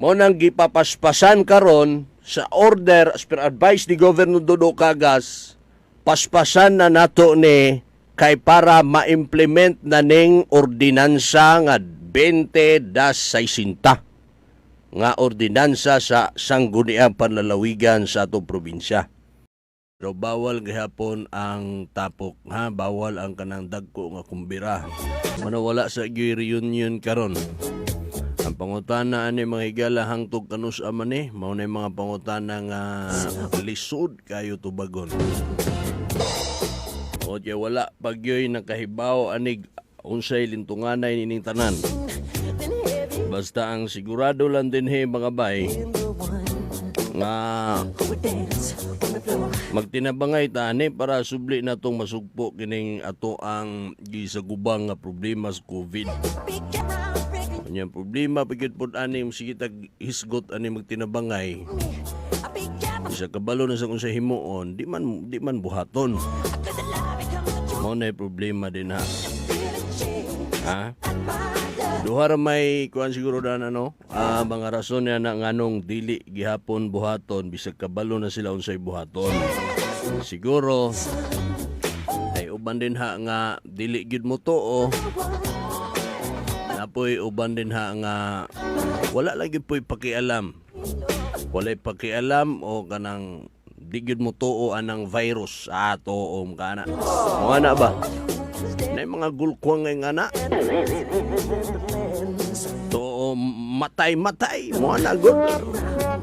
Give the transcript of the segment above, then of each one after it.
Mao nang gipapaspasan karon sa order as per advice ni Governor Dodo Cagas, paspasan na nato ni kay para ma-implement na ning ordinansa nga 20-60 nga ordinansa sa Sangguniang Panlalawigan sa atong probinsya. Pero bawal gihapon ang tapok, ha, bawal ang kanang dagko nga kumbira. Manawala sa gyoy reunion karon. Ang pangutana ani, mga higala, hangtod kanus-a man ni? Mao na yung mga pangutana nga lisod kayo tubagon. O kaya wala pa gyoy nakahibaw anig unsay lintunganay nining tanan. Basta ang sigurado lang dinhi, mga bay, nga magtinabangay ta ani para subli na tong masugpo kining ato ang gisagubang nga problema sa COVID. Kanyang problema pagid pod ani, sige tag hisgot ani, magtinabangay. Isa kabalo na sa kung sa himuon, di man buhaton. Mao na problema din, ha. Ha? Duha ra may kuan siguro dan ano, mga rason niya na nganong dili gihapon buhaton bisag kabalo na sila unsay buhaton. Siguro ay uban din ha nga dili gyud mo tuo. Napoy uban din ha nga wala lagi po'y pakialam. Walay pakialam o kanang di gyud mo tuo anang virus. Ah, tuo ka na. Mga na ba? Na mga gulkwang nga na. Tuo matay-matay. Mo na gud.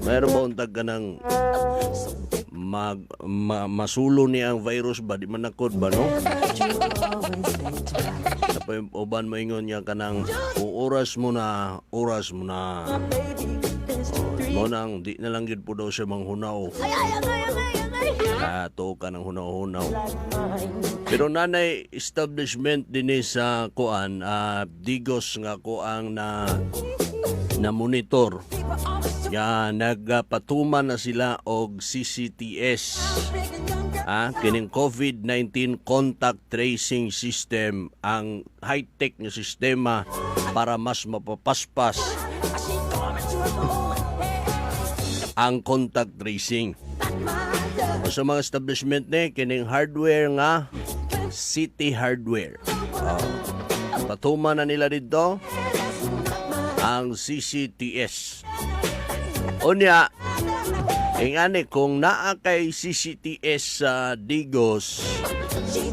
Mayroon ba untag ka ng masulo niya ang virus ba? Di man nakod ba, no? Tapos yung uban moingon niya kanang oras mo na, oras mo na. Oh, mo nang di na lang gyud po daw siya manghunaw. Ah, tuo ka ng hunaw-hunaw. Pero nanay establishment din eh sa kuan, Digos nga kuang na na monitor nga nagpatuman na sila og CCTS. Ah, kining COVID-19 contact tracing system, ang high-tech nga sistema para mas mapapaspas ang contact tracing. O sa mga establishment ni kining hardware nga City Hardware. Oh. Patuman na nila dito ang CCTS. Unya, ingani kung naa kay CCTS sa Digos,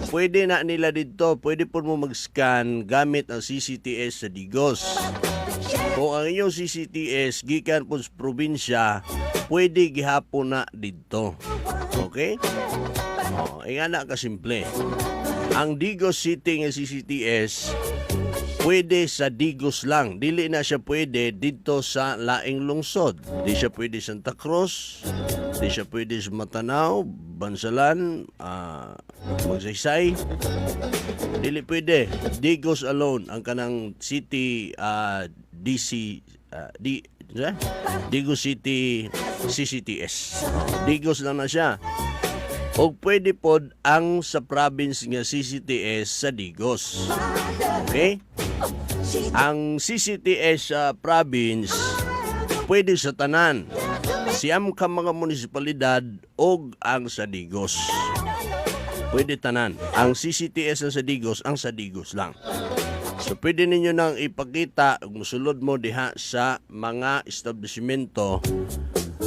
pwede na nila dito, pwede po mo mag-scan gamit ang CCTS sa Digos. Kung ang inyong CCTS gikan po sa probinsya, pwede gihapon na dito. Okay? Oh, ingana kasimple. Ang Digos City nga CCTS pwede sa Digos lang. Dili na siya pwede dito sa laing lungsod. Di siya pwede sa Santa Cruz, di siya pwede sa Matanao, Bansalan, Magsaysay. Dili pwede. Digos alone ang kanang city DC D eh? Digos City CCTS. Digos lang na siya. O pwede pod ang sa province nga CCTS sa Digos. Okay? Ang CCTS sa province pwede sa tanan. 9 ka mga munisipalidad og ang sa Digos. Pwede tanan. Ang CCTS ang sa Digos, ang sa Digos lang. So pwede ninyo nang ipakita ug musulod mo diha sa mga establishmento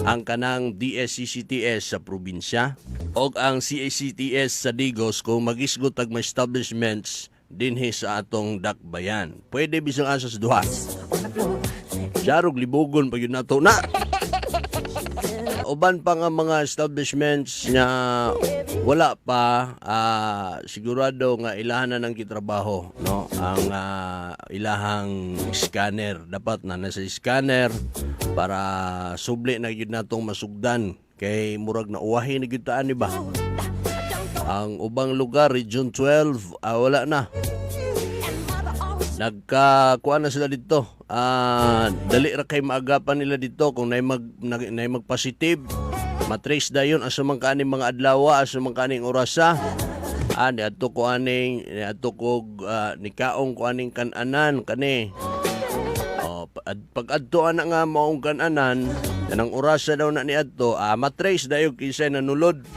ang kanang DSCCTS sa probinsya o ang CACTS sa Digos kung magisgot tag mga establishments dinhi sa atong dakbayan. Pwede bisang asa sa duha. Siyarog libugon pag yun nato na. Uban pa nga mga establishments nga wala pa, sigurado nga ilahan na ng gitrabaho, no, ang ilahang scanner. Dapat na nasa scanner para subli na gyud natong masugdan kay murag na uwahi na gyud taan ni ba ang ubang lugar. Region 12, wala na, nagka kuan na sila dito. Dali ra kay maagapan nila dito kung nay mag-positive, matrace dayon asa man kaning mga adlaw, asa man kaning orasa. Niadto ko aning, niadto ko nikaong ko aning kananan kani. Oh, Pag adto ana nga maong kananan, kanang orasa daw na ni adto, matrace dayon kinsay nanulod.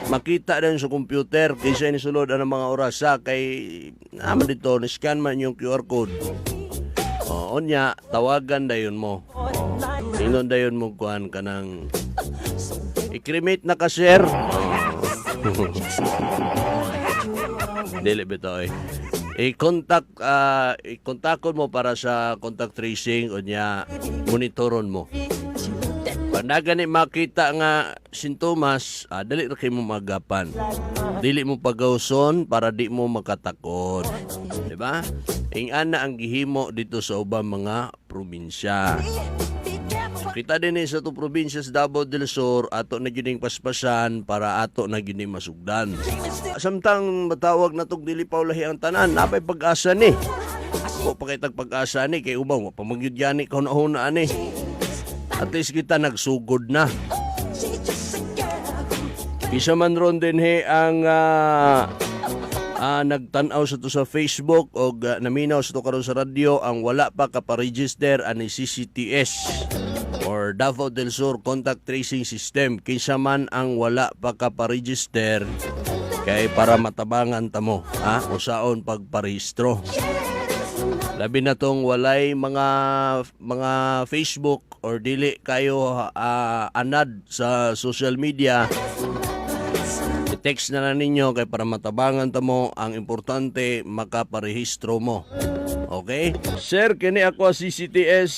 Makita din sa computer kinsay ni sulod ang mga orasa kay naman dito ni scan man yung QR code. Oh, unya tawagan dayon mo. Oh, ingon dayon mo kuan kanang i-cremate na ka, sir. Oh. Dili bitaw eh. I-contact mo para sa contact tracing, unya monitoron mo. Pag na gani makita nga sintomas, dali ra kay mo magapan. Dili mo pagawson para di mo makatakod. Di ba? Ing-ana ang gihimo dito sa ubang mga probinsya. So, kita din eh sa to probinsya sa Davao del Sur, ato na gyud ning paspasan para ato na gyud ning masugdan. Samtang matawag na tog dili pa ulahi ang tanan, napay pag-asa ni. Wa pa kay tag pag-asa ni kay ubaw wa pa magyud yani kahuna-huna ani. At least kita nagsugod na. Isa man ron din he ang nagtan-aw sa to sa Facebook o naminaw sa to karon sa radyo ang wala pa kaparegister ani CCTS or Davao del Sur Contact Tracing System. Kinsa man ang wala pa kaparegister kay para matabangan ta mo ha usaon pagparehistro. Labi na tong walay mga Facebook or dili kayo anad sa social media, i-text na lang ninyo kay para matabangan ta mo. Ang importante, makaparehistro mo. Okay? Sir, kini ako CCTS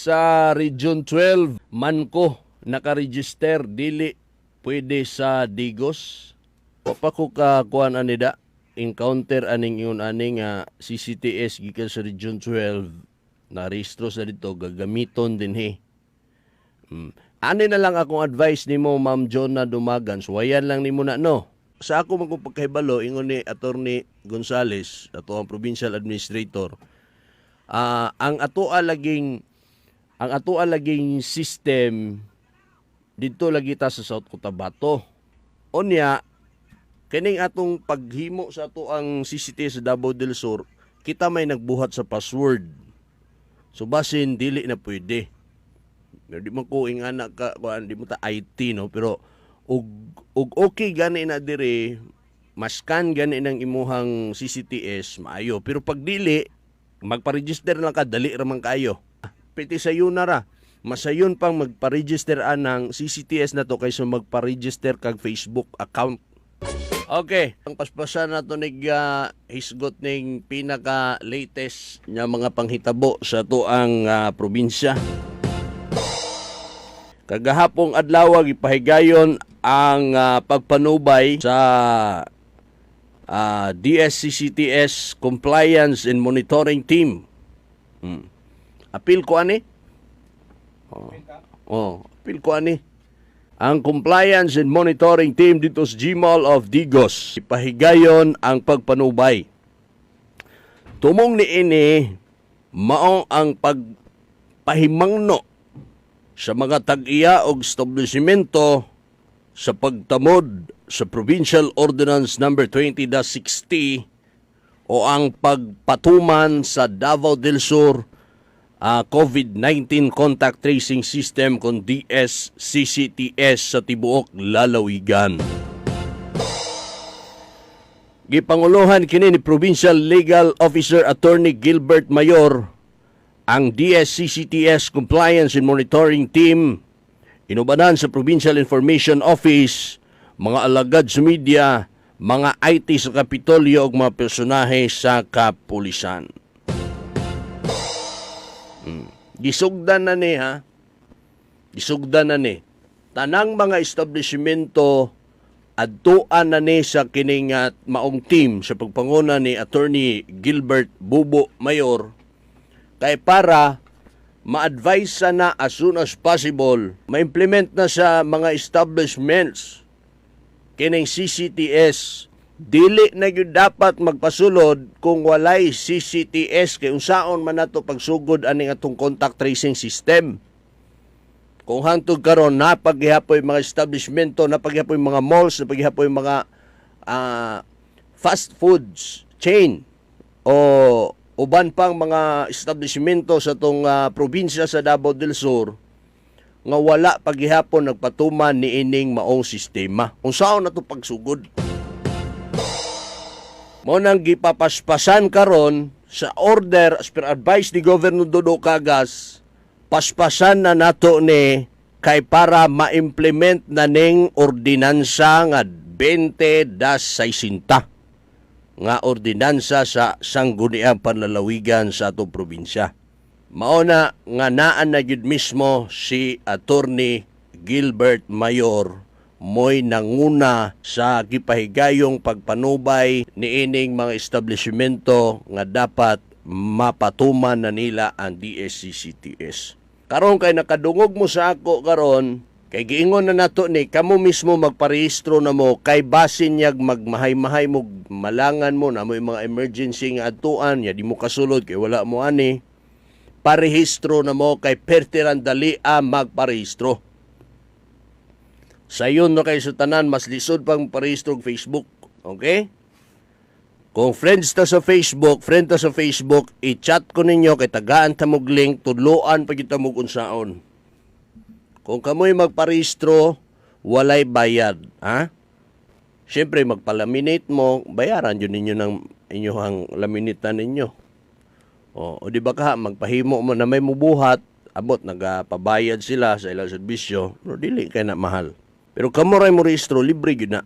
sa Region 12. Man ko nakaregister, dili pwede sa Digos. Wa pa ko ka kuan anida encounter aning ingon ani nga CCTS gikan sa Region 12 na rehistro sa dito gagamiton din he. Ani na lang akong advice nimo, Ma'am Jonah Dumagan, suwayan lang nimo na, no. Sa ako man kong pagkahibalo, ingon ni Attorney Gonzales, ato ang provincial administrator, ang atoa laging system didto lagi ta sa South Cotabato. Unya kining atong paghimo sa ato ang CCT sa Davao del Sur, kita may nagbuhat sa password. So basin dili na pwede. Pero di man ko ingana ka kuan, di mo ta IT, no, pero og okay gani na dire maskan gani ng imuhang CCTS, maayo, pero pag dili, magpa-register lang ka, dali ra man kayo. Piti sayo na ra, masayon pang magpa-register anang CCTS na to kaysa magpa-register kag Facebook account. Okay, ang paspasan na to nig hisgot ning pinaka latest nga mga panghitabo sa tuang probinsya. Kagahapong adlaw gipahigayon ang pagpanubay sa DSCCTS Compliance and Monitoring Team. Apil ko ani? Oh, apil ko ani. Ang Compliance and Monitoring Team dito sa Gmall of Digos. Ipahigayon ang pagpanubay. Tumong ni ini mao ang pagpahimangno sa mga tag-iya og establishmento sa pagtamod sa Provincial Ordinance Number 20-60 o ang pagpatuman sa Davao del Sur COVID-19 Contact Tracing System kon DSCCTS sa tibuok lalawigan. Gipanguluhan kini ni Provincial Legal Officer Attorney Gilbert Mayor ang DSCCTS Compliance and Monitoring Team inubanan sa Provincial Information Office, mga alagad sa media, mga IT sa Kapitolyo ug mga personahe sa kapulisan. Gisugdan na ni ha. Gisugdan na ni. Tanang mga establishmento adtuan na ni sa kining maong team sa pagpanguna ni Attorney Gilbert Bubo Mayor kay para ma-advise na as soon as possible, ma-implement na sa mga establishments kining CCTS. Dili na gyud dapat magpasulod kung walay CCTS kay unsaon man nato pagsugod aning atong contact tracing system. Kung hangtod karon napaghihapoy mga establishmento, napaghihapoy mga malls, napaghihapoy mga fast foods chain o Uban pang mga establishmento sa tong probinsya sa Davao del Sur nga wala paghihapon nagpatuman niining maong sistema. Unsaon na to pagsugod? Mao nang gipapaspasan karon sa order as per advice ni Governor Dodo Cagas, paspasan na nato ni kay para ma-implement na ning ordinansa nga 20-60 nga ordinansa sa Sangguniang Panlalawigan sa atong probinsya. Mao na nga naa na gyud mismo si Attorney Gilbert Mayor, mo'y nanguna sa gipahigayong pagpanubay niining mga establishmento nga dapat mapatuman na nila ang DSCCTS. Karon kay nakadungog mo sa ako karon, kay giingon na nato ni kamo mismo, magparehistro na mo kay basin yag magmahay-mahay mo, malangan mo na mo mga emergency nga adtuan ya di mo kasulod kay wala mo ani. Parehistro na mo kay pertiran dali a magparehistro. Sayon no kay sa tanan, mas lisod pang parehistro og Facebook. Okay? Kung friends ta sa Facebook, friend ta sa Facebook, i-chat ko ninyo kay tagaan ta mog link, tudloan pa kita mog unsaon. Kung kamoy magparehistro, walay bayad, ha? Siyempre, magpalaminate mo, bayaran yun ninyo ng inyong laminate ninyo. O di ba ka, magpahimo mo na may mubuhat, abot, nagapabayad sila sa ilang serbisyo, pero dili kay na mahal. Pero kamo ray mo rehistro, libre gyud na.